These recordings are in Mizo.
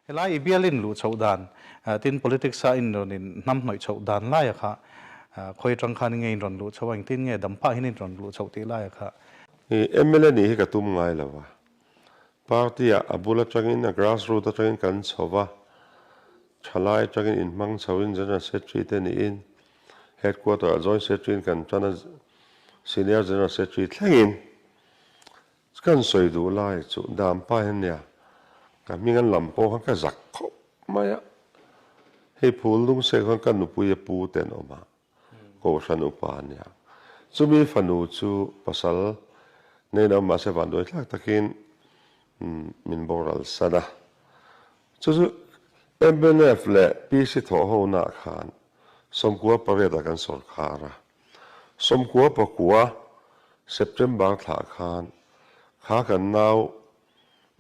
Helai i bialin luh chhoh dan, tin politics a in rawn in hnamhnawih chhoh dan laia kha khawi atang khan nge in rawn luh chhoh a, engtin nge dam phah hian in rawn luh chhoh tih laia kha. Mla nih hi ka tum ngai lo a, party ah a bul atangin a grass root atangin kan chho va, thalai atangin inhmang chhoin General Secretary te niin Headquarter ah Joint Secretary in kan tan a, Senior General Secretary thlengin Kan sawi duh lai chu dam pa hian nia, ka hming an lam pawh khan ka zak khawp mai a. Hei phul lung sek khan ka nupui a pu te an awm a, Kohhran upa a nia. Chumi fanu chu pasal nei lo mahse vanduai thlak takin min boral san a. Chu chu mnf leh PC thawh hona khan 98 ah kan sawrkhar a. 99 September thlah khan kha kan nau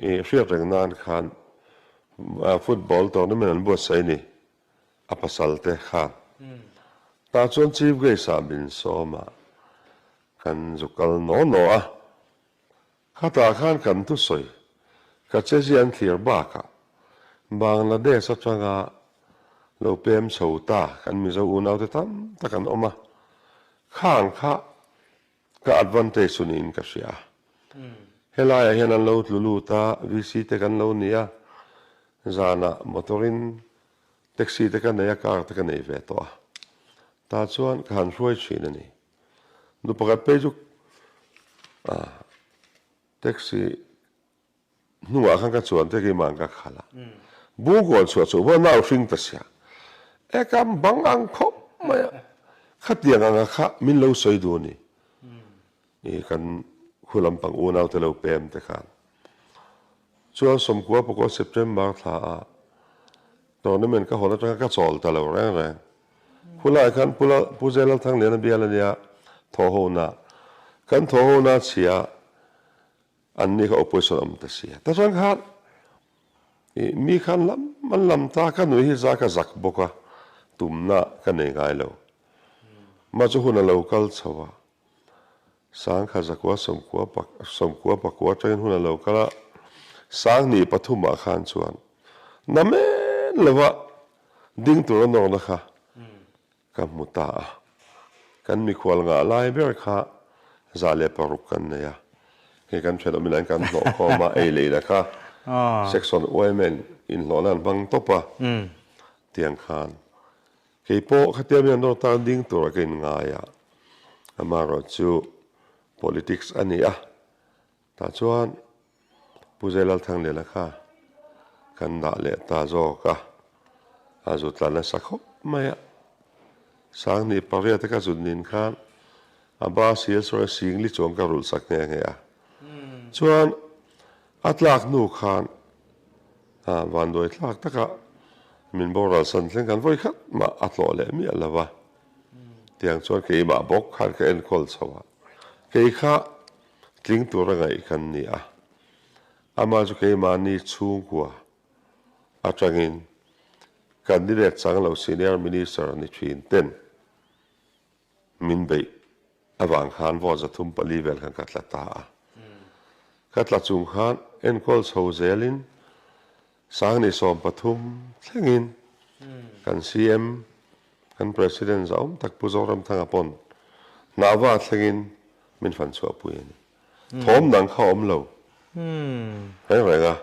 i hriat reng nan khan football tournament an buatsaih ni a pasal te khan tah chuan Chief Guest ah min sawm a kan zu kal naw naw a khatah khan kan thusawi ka chezia an thlir bakah Bangladesh atanga lo pem chho ta kan Mizo unaute tam tak an awm a, khang kha ka advantage chu niin ka hria. Helaiah hian an lo tlu lut a, VC te kan lo ni a, zanah motor in taxi te ka nei a, car te ka nei ve tawh a, tah chuan ka han hruai thin a ni. Nu pakhat phei chu taxi Hnungah khan ka chuan te keimah ka khalh a, Bungkawn chhuah chu va nau hring ta sia, e ka bang ang khawp mai a, khatiang anga kha min lo sawi duh a ni, i kan khu lampang unau te lo pem te khan. Chuan 99 September thla ah tournament ka hawn atanga ka chawl ta lo reng reng. Khulaiah khan Pu Pu Zelalthangliana bial a nia thawhhona, kan thawhhona chhia An ni kha opposition awm ta sia. Ta chuan khan i mi khan lam an lam ta ka nui hi za ka zak bawk a, tumna ka nei ngai lo. Mah chu hun a lo kal chho a, sangkha zakua sawmkua pak sawmkua pakua atangin hun a lo kal a, sanghnih pathumah khan chuan na men lova ding tur a nawrna kha Ka hmu ta a, kan mikhual ngah lai ber kha 106 kan nei a, hei kan thenawm in an kan hlawh khawm a, ei leh ina kha section women inhlawhna an hmang tawp a, tiang khan kei pawh khatia mi an rawt tan ding tura ka inngai a, amaherawhchu politics a ni a, tah chuan Pu Zailalthangliana kha kan dah leh ta zawk a, a zut tla nasa khawp mai a. 2008 a ka zut nin khan a ba sil sawi singli chuang ka rulh sak nghe nghe a. Chuan a tlak hnu khan vanduai thlak taka min boral san thleng khan vawi khat mah a tlawh leh miah lo va. Tiang chuan keimah bawk khan ka enkawl chho a, kei kha Tling tur a ngaih kan ni a, amah chu keimahni chhungkua atangin candidate chang lo senior minister ni thin ten min beih avang khan vote 304 vel khan ka tla ta a. Ka tla chung khan enkawl chho zelin 2013 thlengin kan CM, kan President zahawm tak Pu Zoramthanga pawn hnahva thlengin min fan chhuahpui a ni. Thawm dang kha awm lo reng reng a,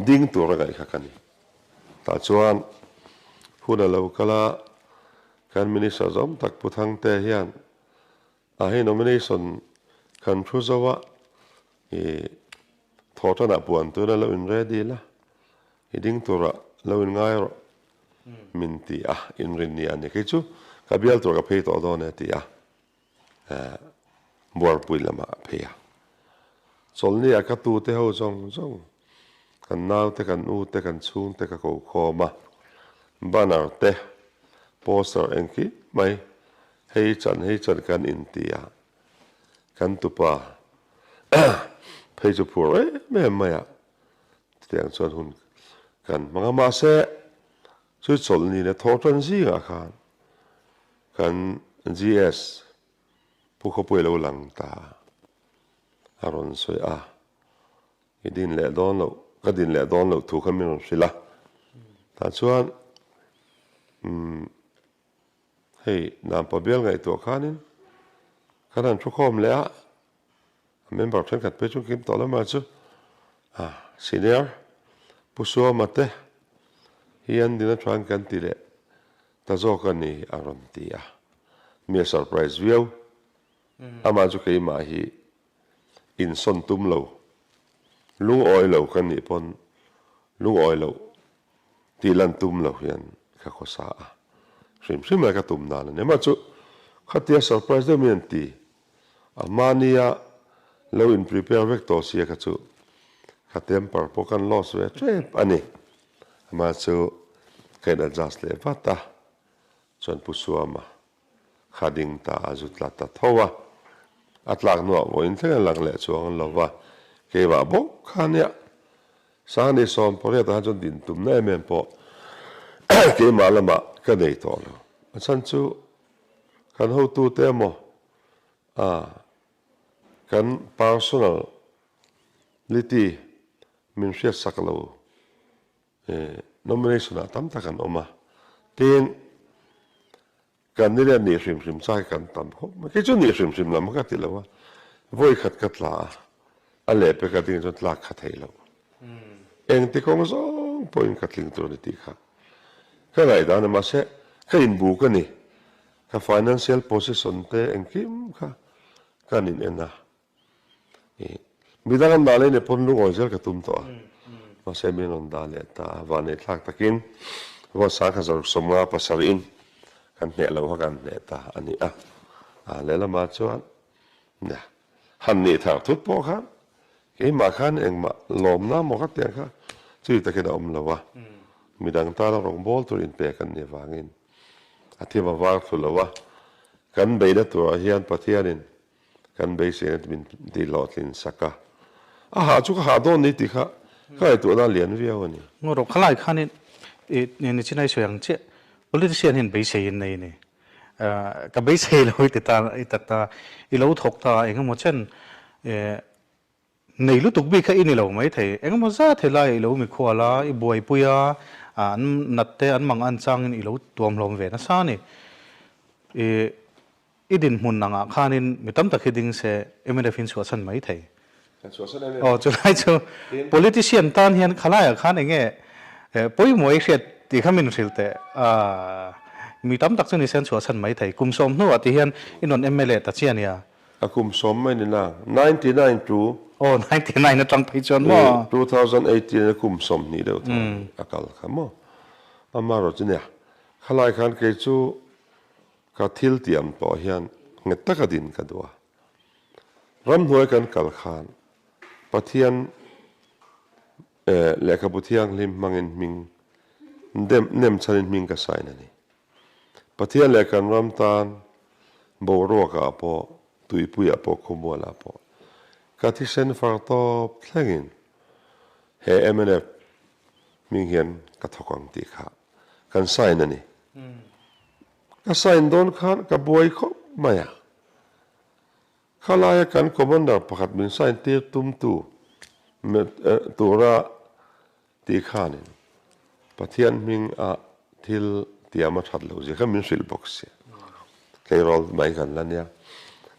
ding tur a ngaih kha ka ni. Tah chuan hun a lo kal a, kan Minister zahawm tak Pu Thangte hian a hei nomination kan thu zo a, i thawhtanah puan tuna lo in ready la, i ding turah lo in ngai rawh min ti a, inrin ni a ni. Kei chu ka bial tur ka phei tawh dawn e ti a, Buarpui lamah a phei a. Chawlhni ah ka tute ho zawng zawng, kan naute, kan ute, kan chhungte ka ko khawm a, banner te, poster engkim mai hei chan hei chan kan inti a, kan tupa phei chu phur em em mai a, chutiang chuan hun kan hmang a, mahse chu chawlhni leh thawhtan zingah khan kan GS Pu Khawpui lo lang ta a rawn sawi a, i din leh dawn loh, ka din leh dawn loh thu kha min rawn hrilh a. Tah chuan umm hei Nampa bial ngaihtuah khanin kan han thukhawm leh a, a member thenkhat phei chu kim tawh lamah chu a senior Pu Suama te hi an din atang kan ti leh ta zawk a ni a rawn ti a, mi a surprise viau. Amah chu keimah hi insawn tum lo, lungawi lo ka nih pawn lungawi loh tih lan tum lo hian ka khawsa a, hrim hrim lai ka tum dan a ni. Amah chu khatia surprise deuh min an ti, a mahnia lo in prepare vek tawh sia kha chu ka temper pawh kan lost ve tep a ni. Amah chu ka in adjust leh vat a, chuan Pu Suama Kha ding ta a zu tla ta tho a, a tlak hnuah vawiin thleng a lang leh chuang an lo va, keimah bawk kha nia. Sangni 18 ah chuan din tumna em em pawh keimah lamah ka nei tawh lo. A chhan chu kan hotute emaw a kan personal lity min hriatsak lo Nomination ah tam tak an awm a, tin candidate nih hrim hrim chai kan tam khawp mai. Kei chu nih hrim hrim lam ka ti lo a, vawi khat ka tla a, a lehpek a ding chuan tlak kha theih loh. Engti kawng zawng pawhin ka tling tur a ni tih kha ka ngaihdan a, mahse ka inbuk a ni. Ka financial position te engkim kha kan in en a. Midang an dah leh nih pawn lungawi zel ka tum tawh a, mahse min rawn dah leh ta a, vanneih thlak takin vote 1157 in kan hneh lo kha kan hneh ta a ni a, lehlamah chuan nia han nih thar thut pawh khan keimah khan engmah lawmna maw ka tiang kha chui takin a awm lo a, midang tana rawngbâwl tur inpek an nih avangin a thim a vang thlu lo a, kan beihna turah hian Pathianin Kan beiseina min ti hlawhtlin sak a, a hah chu ka hah dawn ni tih kha ka ngaihtuahna a lian viau a ni. Ngaw rawh, khalai khanin i nichin a i sawi ang chiah, politician hian beisei in nei a ni. Ka beisei lo i ti ta, i ta ta, i lo thawk ta a engemaw chen Nei lutuk bik kha i ni lo maithei. Engemaw zat helai i lo mikhual a, i buaipui a, an nat te an mang an changin i lo tuamhlawm ve nasa a ni. I i dinhmun angah khanin mi tam tak hi ding se mnf in chhuahchhan maithei. Kan chhuahchhan em em. Aw chulai chu politician tan hian khalaiah khan enge pawimawh i hriat tih kha min hrilh teh. Mi tam tak chu ni se an chhuahchhan maithei. Kum sawm hnuah ti hian i rawn mla ta chiah nia. A kum sawm mai ni na, 99 to. Aw, 99 atang phei chuan maw? 2018 a kum 20 deuh tawh a kal kha maw? Amaherawh chu nia, khalai khan kei chu ka thil tiam tawh hian nghet taka din ka duh a. Ramhnuai kan kal khan Pathian lehkhabu thianghlim hmangin hming nem chhanin hming ka sign a ni. Pathian leh kan ram tan boruakah pawh, tuipuiah pawh, khawmualah pawh ka thisen far tawp thlengin he mnf hming hian ka thawk ang tih kha kan sign a ni. Ka sign dawn khan ka buai khawp mai a. Khalaia kan commander pakhat min sign tir tumtu tura Tih khanin Pathian hming a thil tiam a that loh zia kha min hrilh bawk si. Tleirawl mai kan la nia.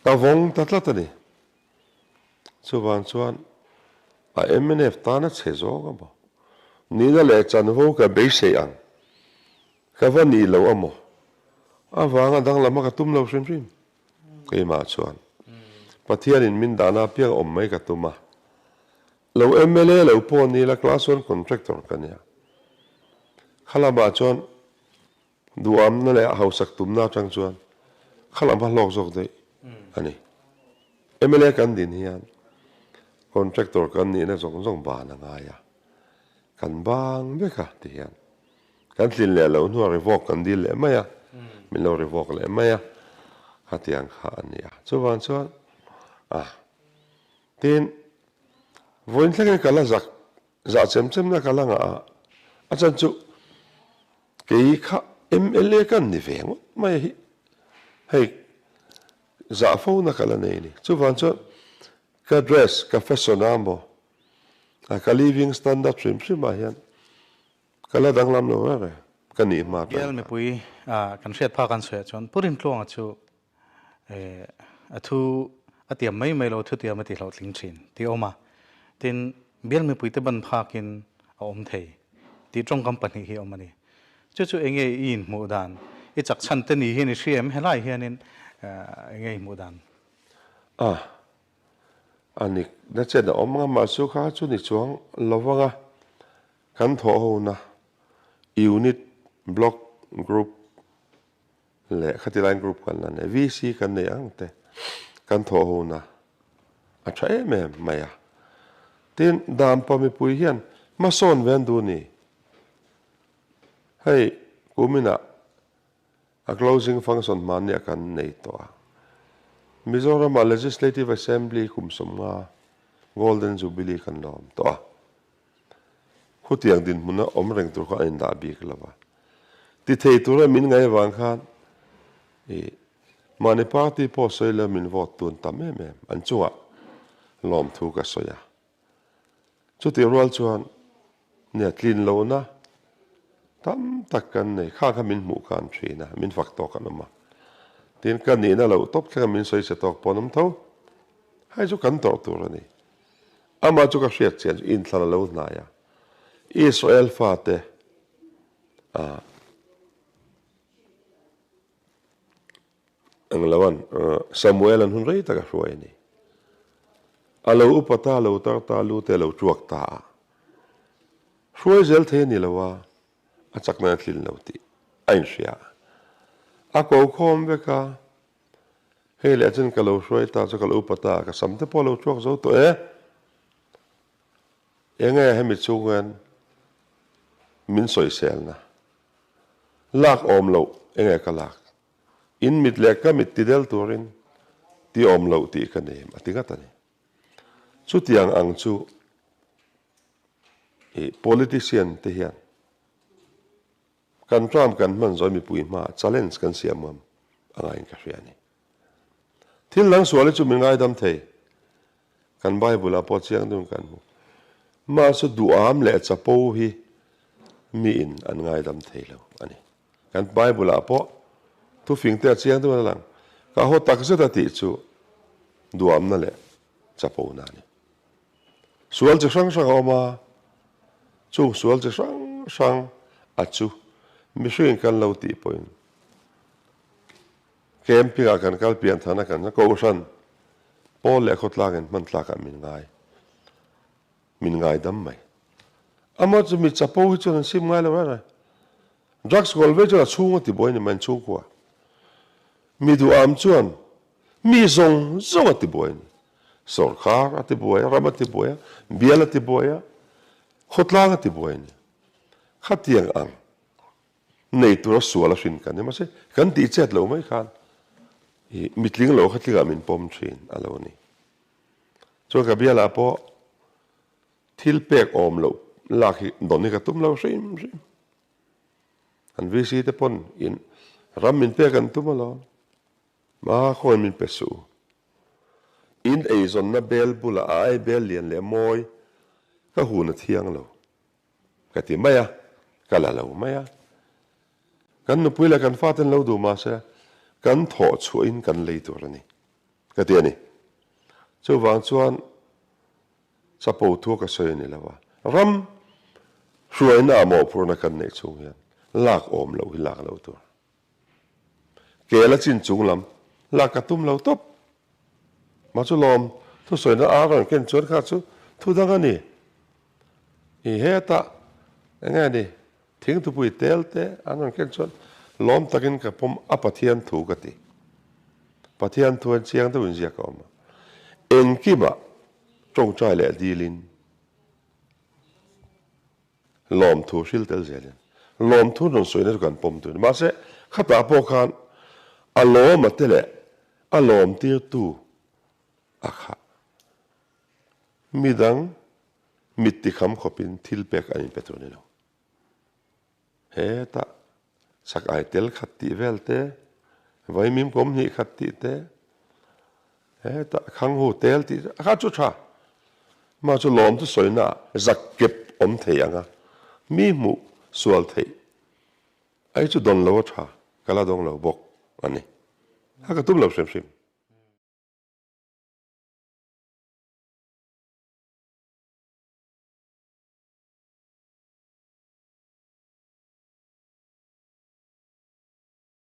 Ka vawng ta tlat a ni. Chuvang chuan a mnf tan a chhe zawng a maw? Nihna leh chanvo ka beisei ang. Ka va nih loh a maw? Avanga danglam a ka tum lo hrim hrim. Keimah chuan Pathianin min dahna apiang awm mai ka tum a. Lo mla lo pawh ni la class one contractor ka nia. Khalamah chuan duhamna leh hausak tumna atang chuan khalam kha hlawk zawk daih a ni. Mla kan din hian contractor kan nihna zawng zawng ban a ngai a, kan bang vek a ti hian kan tlin leh loh hnuah revoke kan dil leh mai a, min lo revoke leh mai a, khatiang kha a ni a. Chuvang chuan a tin Vawiin thlengin ka la zak, zah chem chem na ka la ngah a, a chan chu kei kha mla ka ni ve ngawt mai hi, hei zah fo na ka la nei a ni. Chuvang chuan ka dress, ka fashion a maw, ka living standard hrim hrim ah hian. Ka la danglam lo reng reng, ka nih hma tan Bial khan. mipui kan hriat phak an sawiah chuan Pu Rintluanga chu a thu a tiam mai mai lo, thu tiam a ti hlawhtling thin tih a awm a. Tin, bial mipuite ban phakin a awm thei tih tawngkam pahnih hi a awm a ni. Chu chu enge i inhmuh dan? I chak chhan te ni hian i hria em? Helai hianin enge i hmuh dan? A, a nik na chen a awm ang a, mahse kha chu ni chuang lo vang a, kan thawh hona unit, block, group leh khati laiin group kan la nei, VC kan nei ang te kan thawh hona a tha em em mai a. Tin, Dampa mipui hian hmasawn ve an duh ni. Hei, kuminah a closing function hmannia kan nei tawh a. Mizoramah Legislative Assembly kum 50 Golden Jubilee kan la awm tawh a. Khutiang dinhmuna awm reng tur kha an indah bik lo va. Ti thei tura min ngaih avang khan i mahni party pawh sawi lo min vote tun tam em em an chungah lawmthu ka sawi a. Chutih rual chuan nia tlin lohna tam tak kan nei. Kha kha min hmuh kha an thin a, min fak tawk an awm a. Tin, ka nihna loh tawp thlenga min sawi che tawk pawh an awm tho. Hei chu kan tawrh tur a ni. Amah chu ka hriat chian chu inthlan a lo hnai a. Israel fate ah. Eng lo an, Samuel an hun rei tak a hruai a ni. A lo upa ta, lo tar ta, lu te a lo tuak ta a. Hruai zel thei a ni lo a, a chakna a tlin lo tih a inhria a. A ko khawm vek a, hei leh chuan ka lo hruai ta chu ka lo upa ta, ka sam te pawh a lo tuak zo tawh e. Enge hemi chung hian min sawiselna lak awm loh enge ka lak? In mit leh ka mit ti del turin ti awm loh tih ka nem a ti ngat a ni. Chutiang ang chu i politician te hian kan term kan hman zawi mipui hmaah challenge kan siam ngam a ngaiin ka hria a ni. Thil dang sual hi chu min ngaidam thei. Kan Bible ah pawh chiang deuhin kan hmu. Mahse duham leh chapo hi miin an ngaidam thei lo a ni. Kan Bible ah pawh thufing te a chiang deuhin a lang. Ka haw tak zet a tih chu duhamna leh chapona a ni. Sual chi hrang hrang a awm a, chung sual chi hrang hrang a chu mihringin kan lo tih pawhin Camping ah kan kal pian than a kan kohhran pawl leh khawtlangin hman tlak ah min ngai min ngai dam mai. Amaw chu mi chapo hi chuan an sim ngai lo reng reng. Drugs kawl ve chuan a chhung a ti buai ni mai an chhungkua. Mi duham chuan mi zawng zawng a ti buai ni. Sorkar a ti buai a, ram a ti buai a, bial a ti buai a, khawtlang a ti buai ni. Khatiang ang Nei tura sual a hrin kan ni. Mahse, kan tih chet lo mai khan i mitling lo kha tlingah min pawm thin a lo ni. Chuan ka bialah pawh thil pek awm loh lak hi dawn hi ka tum lo hrim hrim. An VC te pawn in ram min pek an tum alawm. Ma khawiin min pe suh u. In eizawnna bel bulah a ai bel lian leh mawi ka hun a thiang lo. Ka ti mai a, ka la lo mai a. Kan nupui leh kan faten lo duh mah se, kan thawh chhuahin kan lei tur a ni, ka ti a ni. Chuvang chuan chapo thu ka sawi a ni lo a, ram hruaina ah mawhphurhna kan neih chhung hian lak awm loh hi lak lo tur. Kel a chin chung lam lak ka tum lo tawp. Mah chu lawm thusawina a rawn ken chuan kha chu thu dang a ni. I hetah eng nge ni thingthupui tel te an rawn ken chuan lawm takin ka pawm a Pathian thu ka ti. Pathian thu an chiang deuhin ziak a awm a. Engkimah tawngtai leh dilin. Lawmthu hril tel zelin lawmthu rawn sawina chu kan pawm tun. Mahse, khatah pawh khan a lawm a te leh a lawmtirtu a khah. Midang mit tikham khawpin thil pek an inpe tur a ni lo. Hetah chak ai tel khat tih vel te, vaimim kawm hnih khat tih te, hetah khanghu tel tih te, a kha chu tha. Mah chu lawm chu sawina ah zak kep awm thei ang a, mi hmuh sual theih ai chu dawn lo a tha, ka la dawng lo bawk a ni. A ka tum lo hrim hrim.